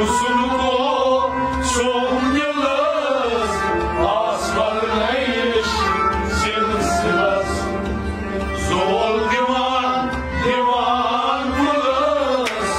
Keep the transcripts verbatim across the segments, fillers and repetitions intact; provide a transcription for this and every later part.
سُہ گوٚو سوٚم دِلس آسمانٕچ سلسلس۔ زول دِوان دِوان پُلس۔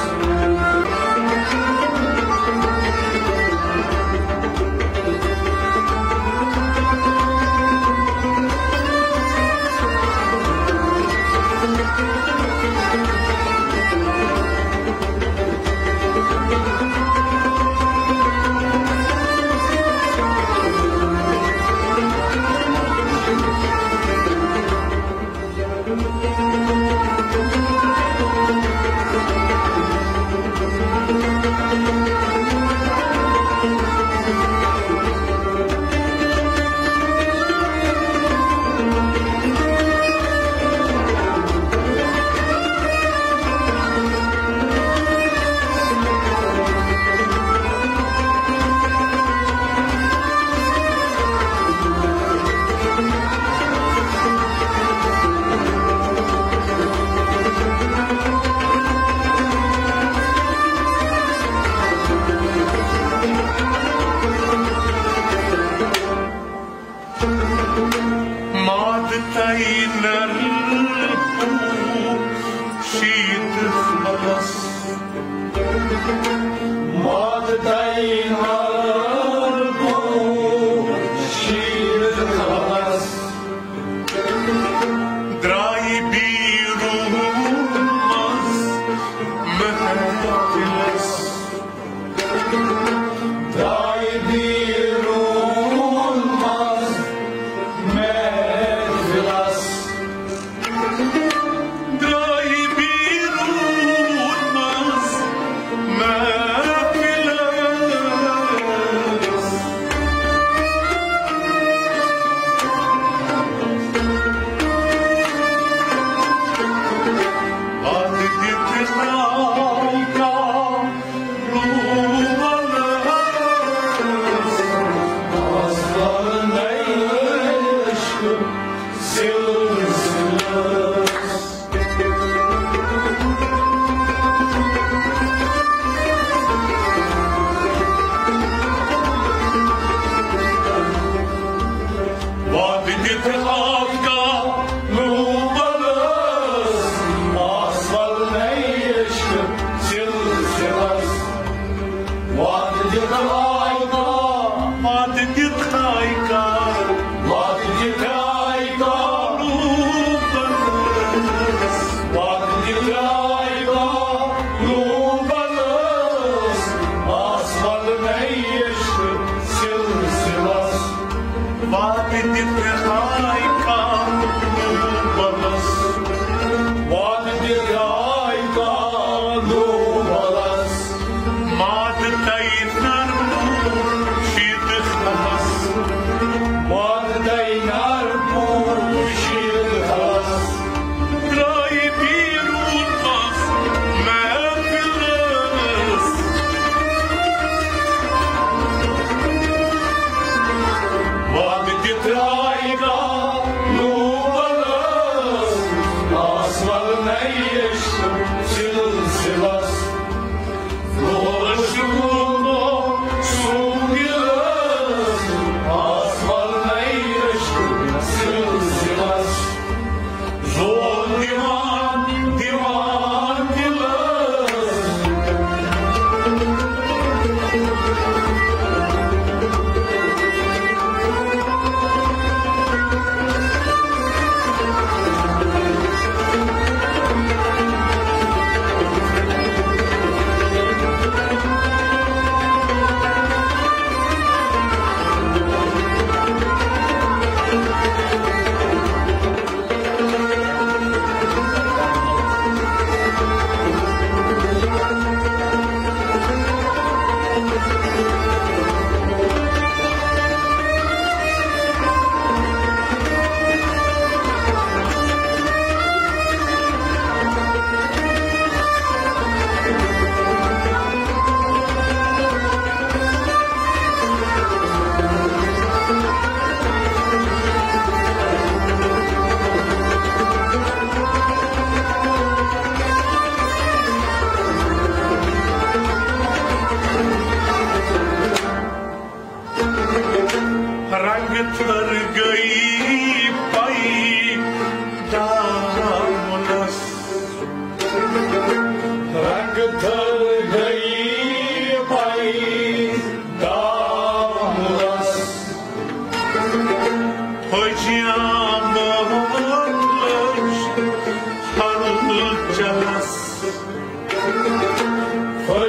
ماد تینر پو شیت خلص۔ ماد تینر پو شیت خلص۔ درٛاے بیٖروٗن منٛز محفلس۔ درٛاے بیٖروٗن منٛز محفلس۔ درٛاے بیٖروٗن منٛز محفلس۔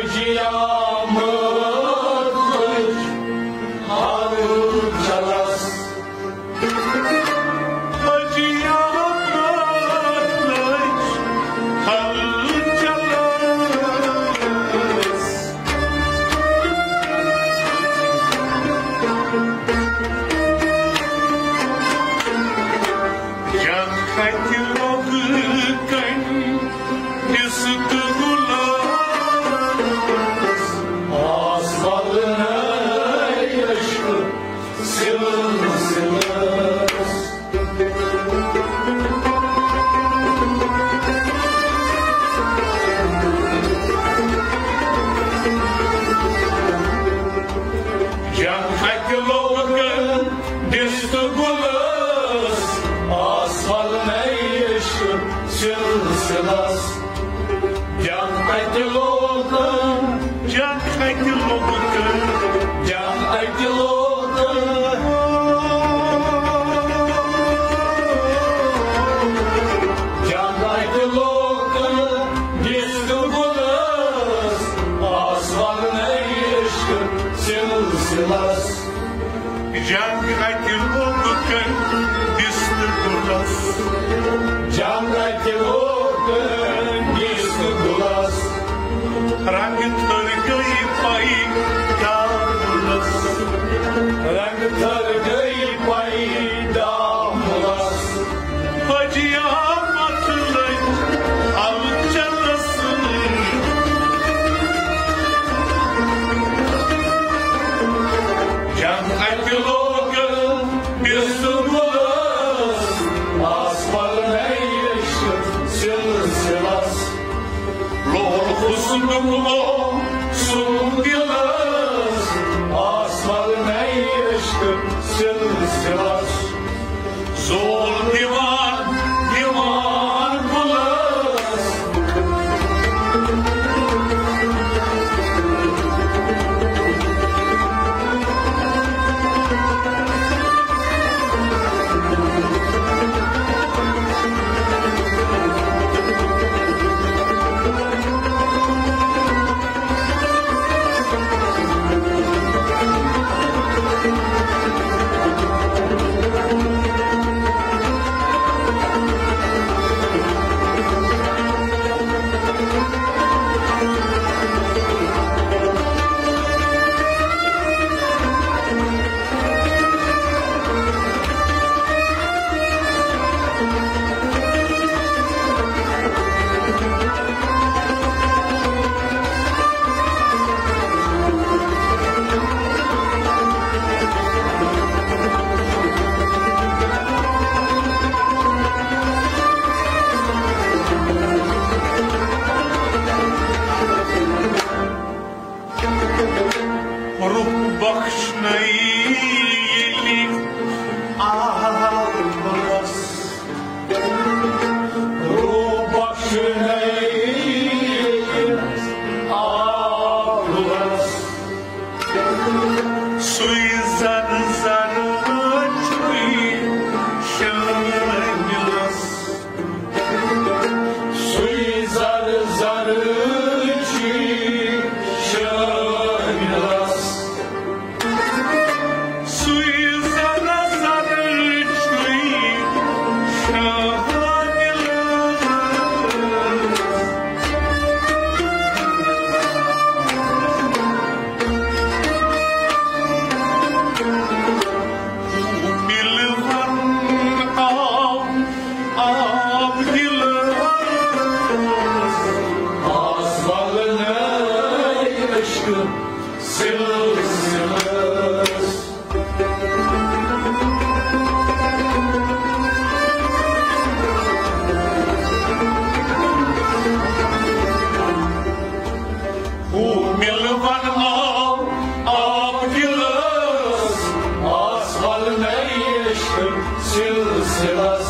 جیامت لٔج ہلچلس۔ جیامت لٔج ہلچلس۔ جنگ اتہِ لوٚگ کنہِ دِس تہٕ گُلس۔ آس ولنَے عشق سلسلس۔ جنگ اتہِ لوٚگ دِس تہٕ گُلس، آس ولنَے عشق سلسلس۔ جنگ اتہِ لوٚگ، جنگ اتہِ لوٚگ، جنگ اتہِ لوٚگ، جنگ اتہِ لوٚگ دِس تہٕ گُلس، آس ولنَے عشق سلسلس۔ جنگ اتہِ لوٚگ دِس تہٕ گُلس۔ جنگ اتہِ لوٚگ دِس تہٕ گُلس۔ رنگ تھٔر گٔے پے دامُلس۔ رنگ تھٔر گٔے پے دامُلس۔ جیامت لٔج ہلچلس۔ جنگ اتہِ لوٚگ دِس تہٕ گُلس، آس ولنَے عشق سلسلس۔ لول حسنُک لوم سُم دِلس، آس ولنَے عشق سلسلس۔ زول دِوان دِوان گُلس۔ روح بخشنَے ییٚلہِ آبس۔ روح بخشنَے ییٚلہِ آبس۔ سُے زر زر چھُے شٲمِلس۔ سُے زر زر چھُے شٲمِلس۔ سُے زر زر چھُے شٲمِلس۔ مِلوَن آو آب گِلاس۔ آس ولنَے عشق سلسلس۔ ہُہ مِلوَن آو آب گِلاس، آس ولنَے عشق سلسلس۔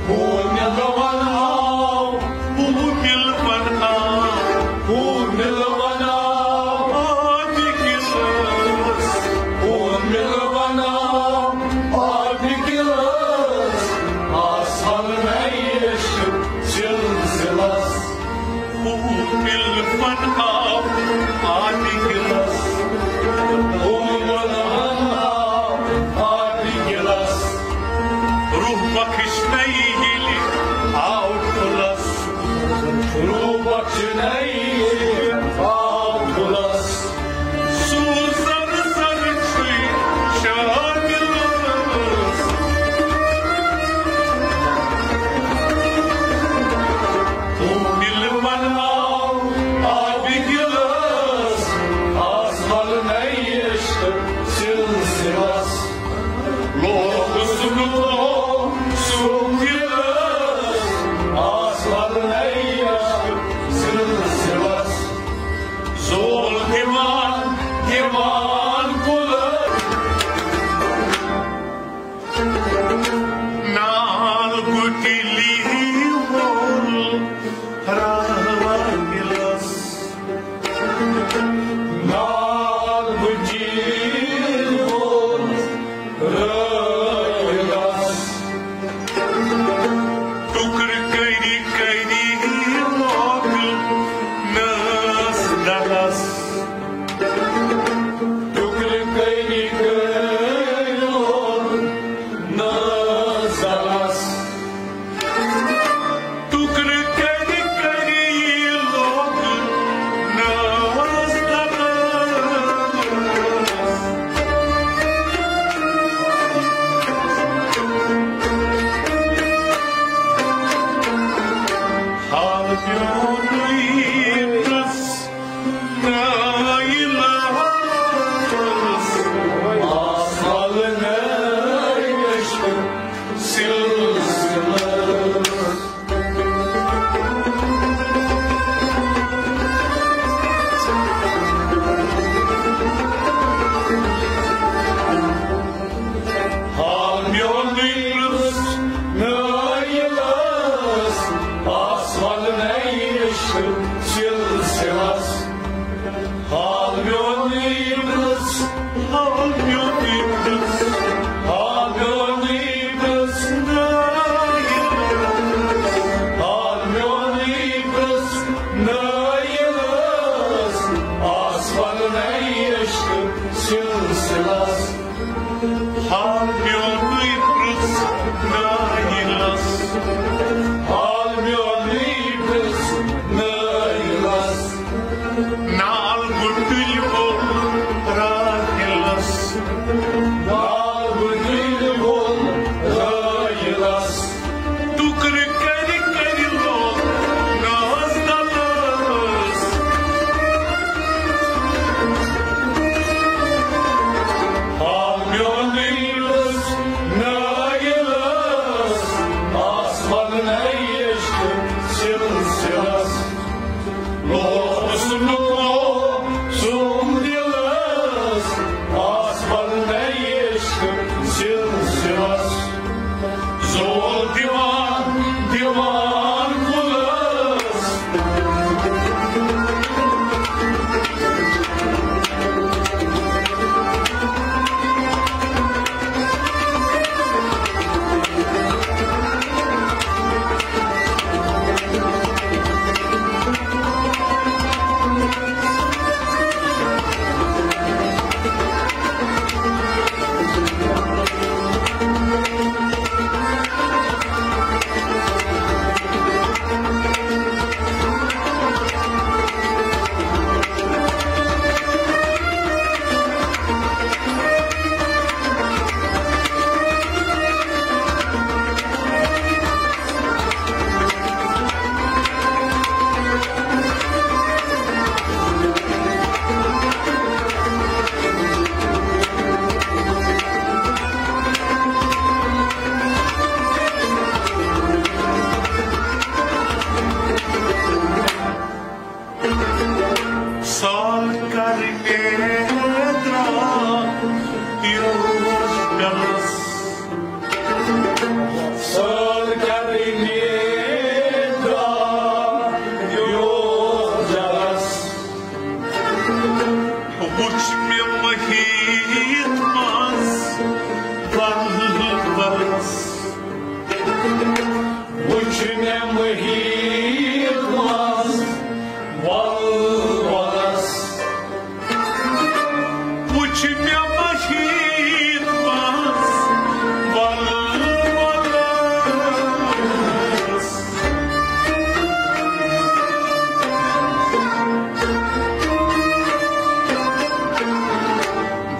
ہُہ مِلوَن آو، ہُہ مِلوَن آو، ہُہ مِلوَن آو آب گِلاس۔ نال بجیل گول رٲیِلس۔ ٹُکرٕ کٔری کٔری لوگ نٲس دلس۔ ٹُکرٕ کٔری کٔری لوگ نٲس دلس۔ ٹُکرٕ کٔرۍ کٔرۍ لوگ ناز دلس۔ حال پیوٚو نہٕ پرٛژھ نٲیِلس۔ آس ولہٕ نٲے عشق سلسلس۔ حال میونُے پرٛژھ نٲیِلس، آس ولہٕ نٲے عشق سلسلس۔ حال میونُے پرٛژھ، حال میونُے پرٛژھ، حال میونُے پرٛژھ نٲیِلس۔ حال میونُے پرٛژھ نٲیِلس، آس ولہٕ نٲے عشق سلسلس۔ حال میونُے پرٛژھ نٲیِلس۔ حال میونُے پرٛژھ نٲیِلس۔ نال گُٹُلۍ وول راحِلس۔ نال گُٹُلۍ وول راحِلس۔ ٹُکرٕ کٔرۍ کٔرۍ لوگ ناز دلس۔ حال میونُے پرٛژھ نٲیِلس۔ آس ولہٕ نٲے عشق سلسلس۔ لوگ حُسنُک لوگ سوم دلس۔ آس ولہٕ نٲے عشق سلسلس۔ زول دِوان دِوان گُلس۔ سال کر نیدرا یوش ڈلس۔ سال کر نیدرا یوش ڈلس۔ وُچھ مےٚ محیط منٛز ولولس۔ وُچھ مےٚ محیط منٛز ولولس۔ وُچھ مےٚ محیط منٛز ولولس۔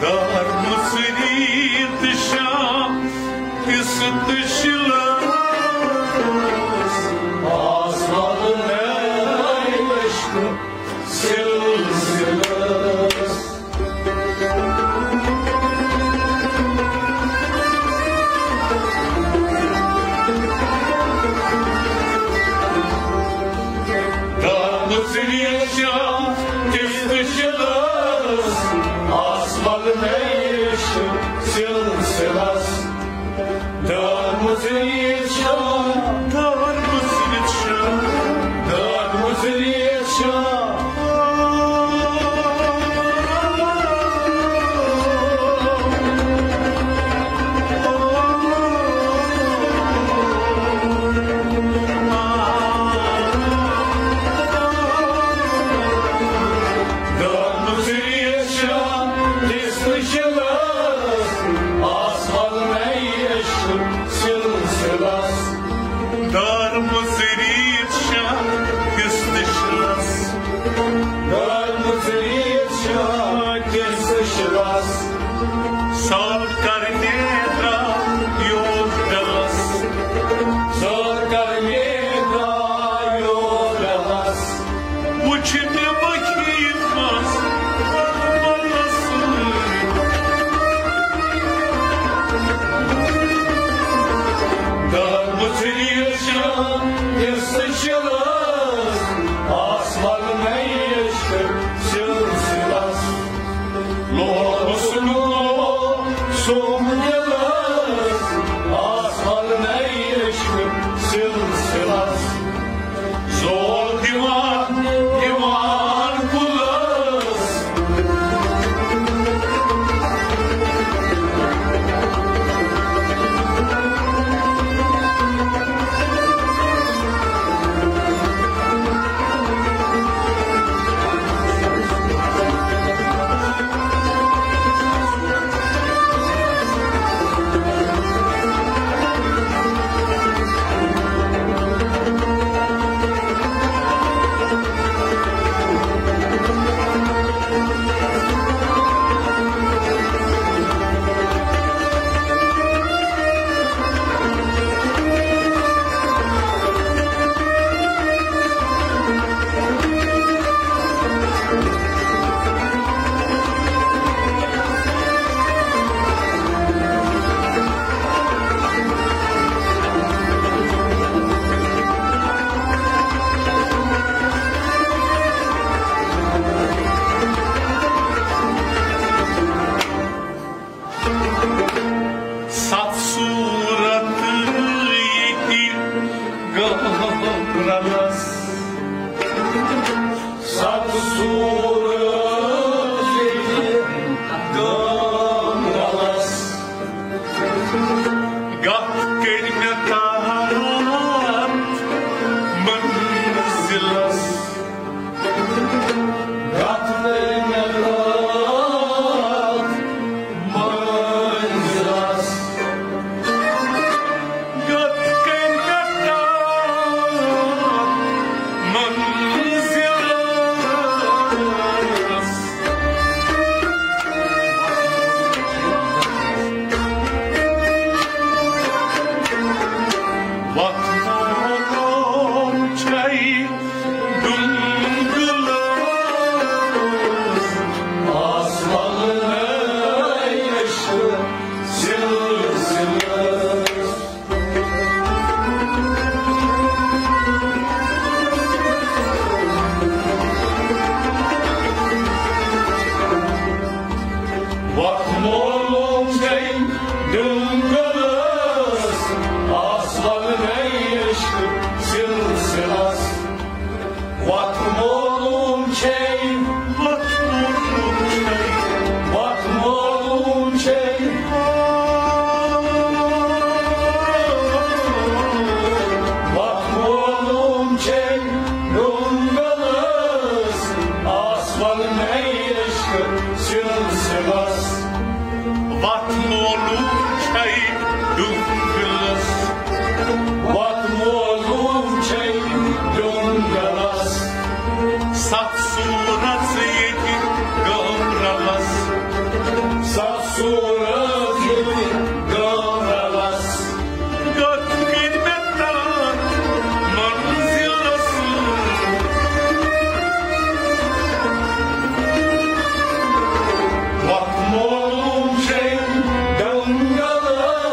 دار مُصری تہٕ شام کِس تہٕ شِلس۔ آس ولہٕ نٲے عشق سلسلس۔ دار مُصری شام کِس تہٕ شِلس۔ آس ولہٕ نٲے عشق سلسلس۔ دار مُصری شام، دار مُصری شام، دار مُصری شام۔ سال کر نیرا یور ڈلس، سال کر نیرا یور ڈلس۔ وچھ مےٚ مکھی منٛز پلس۔ دار مُژریٖر چھِ یِژھ شِلس، آسمان نَیہِ عشقہٕ سلسلس۔ لوگ سُہ لوگ سوم دِلس، آسمان نَیہِ عشقہٕ سلسلس۔ زول دِوان دِوان کُلس۔ ست صورت ییٚتہِ گابرلس۔ ست صورت ییٚتہِ گابرلس۔ گتھ کٔرۍ مےٚ تار منزلس۔ گتھ کٔرۍ مےٚ تار منزلس۔ گتھ کٔرۍ مےٚ تار منزلس۔ وتھ مولوم چھے ڈُنگلس۔ آسمان نَیہِ عشقہٕ سلسلس۔ وتھ مولوم چھے ڈُنگلس، آسمان نَیہِ عشقہٕ سلسلس۔ وتھ مولوم چھے، وتھ مولوم چھے، وتھ مولوم چھے، وتھ مولوم چھے ڈُنگلس، آسمان نَیہِ عشقہٕ سلسلس۔ وتھ مولوم چھے ڈُنگلس۔ وتھ مولوم چھے ڈُنگلس۔ ست صورت ییٚتہِ گابرلس۔ ست صورت ییٚتہِ گابرلس۔ گتھ کٔرۍ مےٚ تار منزلس۔ وتھ مولوم چھے ڈُنگلس۔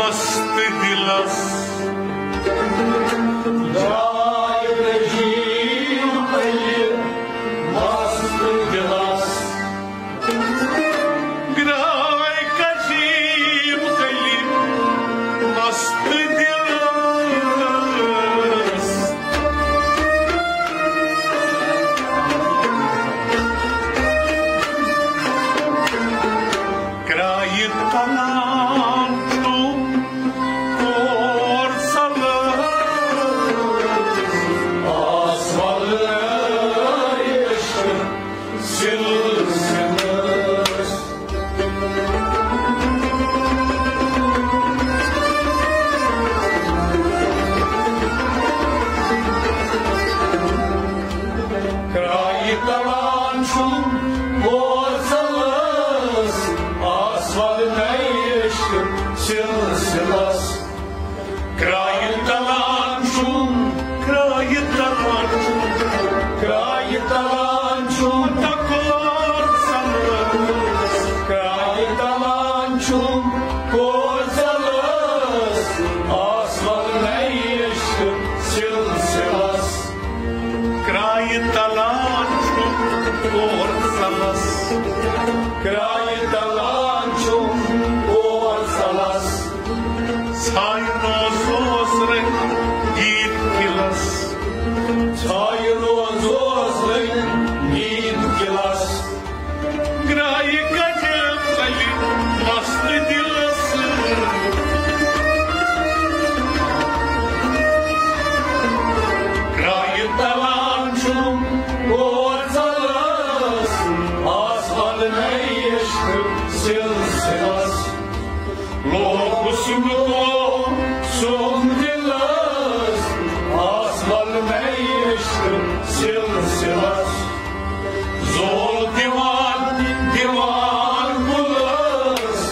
مست دلس۔ جاے رحیم علی مست دلس۔ گراے قدیم علی مست دلس۔ کرایہِ تلان چھُم کور سلٲم۔ آس ولٲے عشق سلسلس۔ کرایہِ تلان چھُم کور سلٲس، آس ولٲے عشق سلسلس۔ کرایہِ تلان چھُم، کرایہِ تلان چھُم، کرایہِ تلان چھُم تکور سلٲس۔ کرایہِ تلان چھُم کور سلٲس، آس ولٲے عشق سلسلس۔ کرایہِ تلان چھُم کور سلس۔ کرایہِ تلان چھُم کور سلس۔ ژھایہِ روز اوس رنگیٖن کِلس۔ ژھایہِ روز اوس رنگیٖن کِلس۔ گرایہِ کجم علی مست دلس۔ گرایہِ تلان چھُم کور سلس۔ آس ولٲے عشق سلسلس۔ لوگُس نہٕ قوم سوٚم دلس۔ آس ولٲے عشق سلسلس۔ زول دِوان، دِوان کُلس۔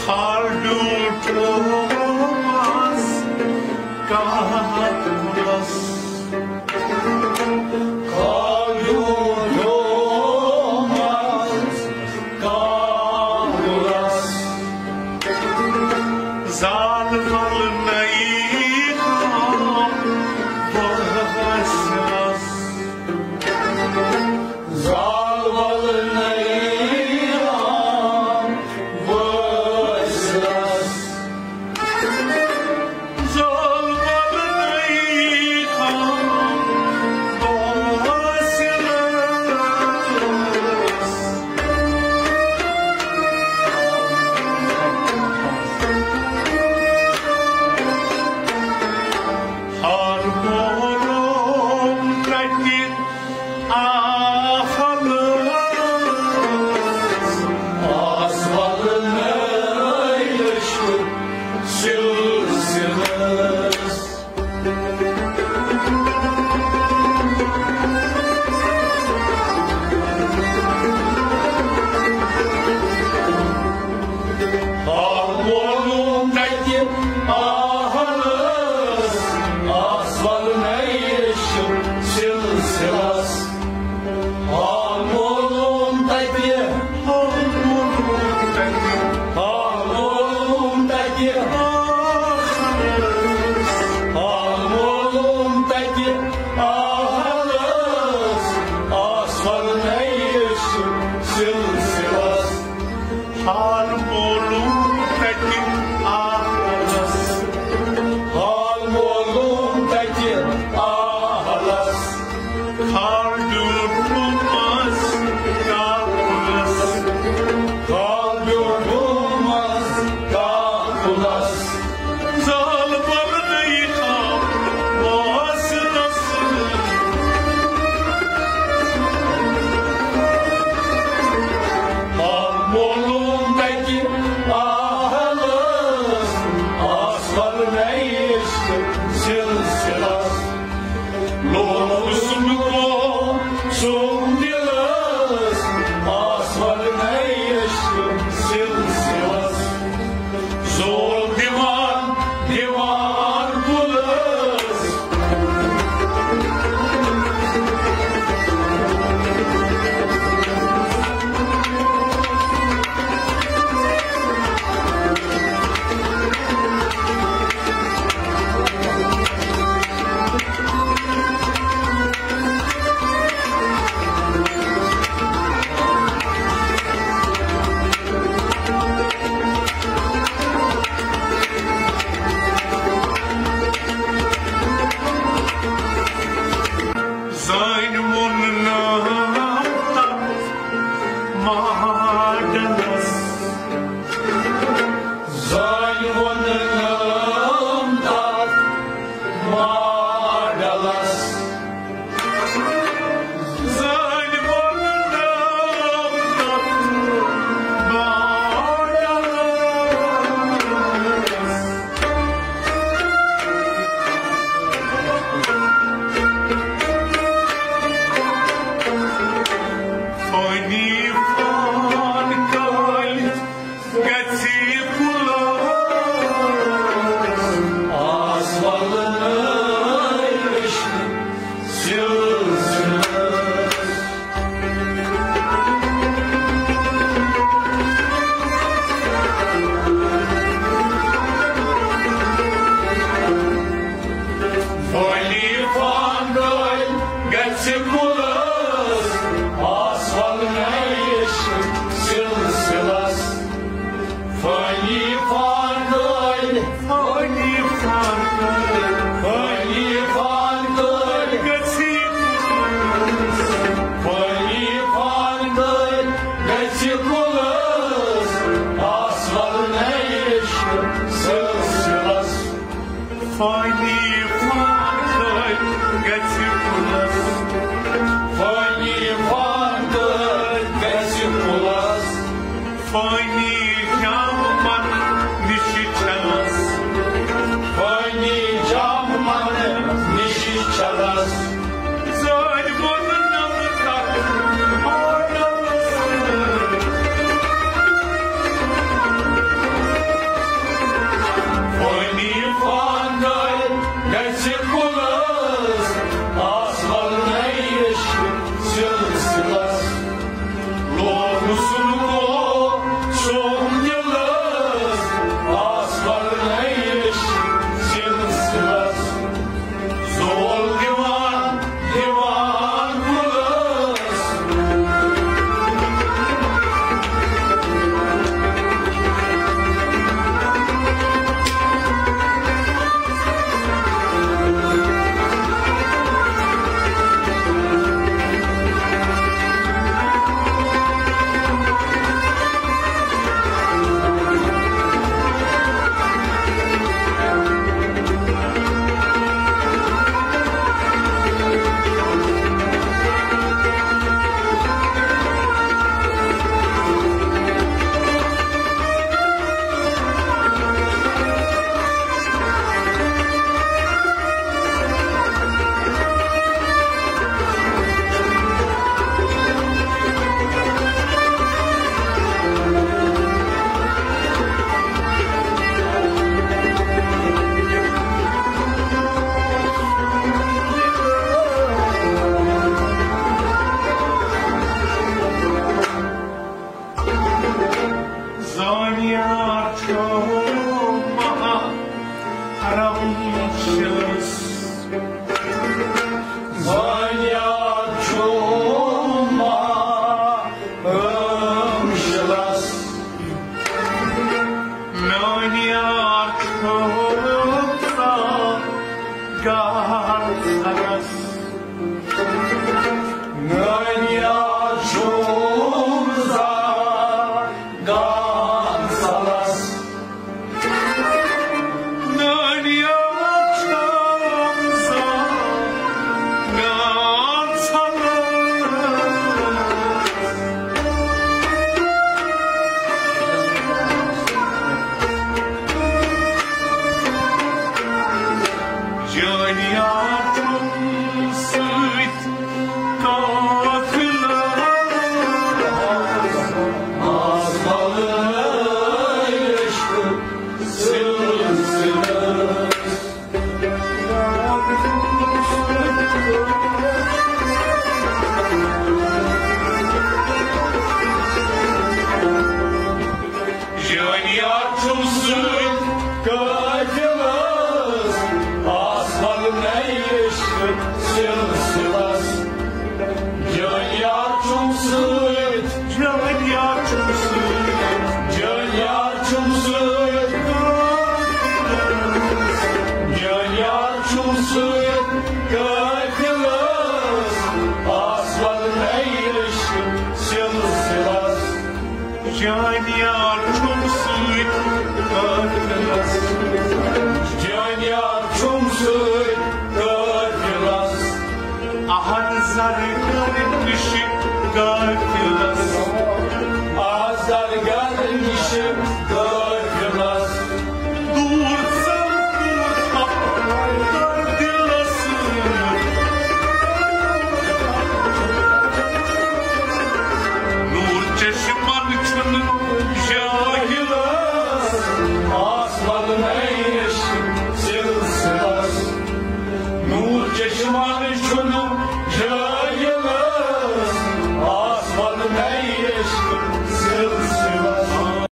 فال ڈیوٗٹھ رومس کانٛہہ کُلس۔ فال ڈیوٗٹھ رومس کانٛہہ کُلس۔ زال ولنَے ہم وٲسِلس۔ زال ولنَے ہم وٲسِلس۔ زال ولنَے ہم وٲسِلس۔ ہر بولوم رٹہِ آفل۔ فانی فان کٲلۍ گژھِ کُلس آس ولنٲیِش سلسلس۔ فانی فان کٲلۍ گژھِ کُلس آس ولنٲیِش سلسلس۔ فانی فان کٲلۍ، فانی فان کٲلۍ، فانی فان کٲلۍ گژھِ کُلس، فانی فان کٲلۍ گژھِ کُلس آس ولنٲیِش سلسلس۔ فانی فان کٲلۍ گژھِ کُلس، فانی فان کٲلۍ گژھِ کُلس۔ فانی جامہٕ من نِشہِ چلس، فانی جامہٕ من نِشہِ چلس۔ زٲنۍ ووٚن نمہٕ تتھ ماڈلس۔ فانی فان کٲلۍ گژھِ کُلس آس ولنٲیِش سلسلس۔ لوگ حُسن کو سوم دلس آس ولنٲیِش سلسلس۔ زول دِوان دِوان کُلس۔ زانیار چھُ محرم شمس۔ زانیار چھُ محرم شمس۔ میون یار چھُ گاہَس۔ میون یار چھُ گاہَس۔ میون یار چھُ گاہَس۔ جانیاتم سۭتۍ قافلہٕ۔ آز بلٲیِش سلسلہٕ۔ جانیاتم سۭتۍ قٲفلس آسمان نٔیِش سلسلس۔ جانیاتم سۭتۍ، جانیاتم سۭتۍ، جانیاتم سۭتۍ، جانیاتم سۭتۍ قٲفلس آسمان نٔیِش سلسلس۔ جانیاتم سۭتۍ قٲفلس۔ جانیاتم سۭتۍ قٲفلس۔ احد زرگر نِش قٲفلس۔ احد زرگر نِش قٲفلس۔ دوٗر ژَل، دوٗر ژَل، دِلس۔ Yes.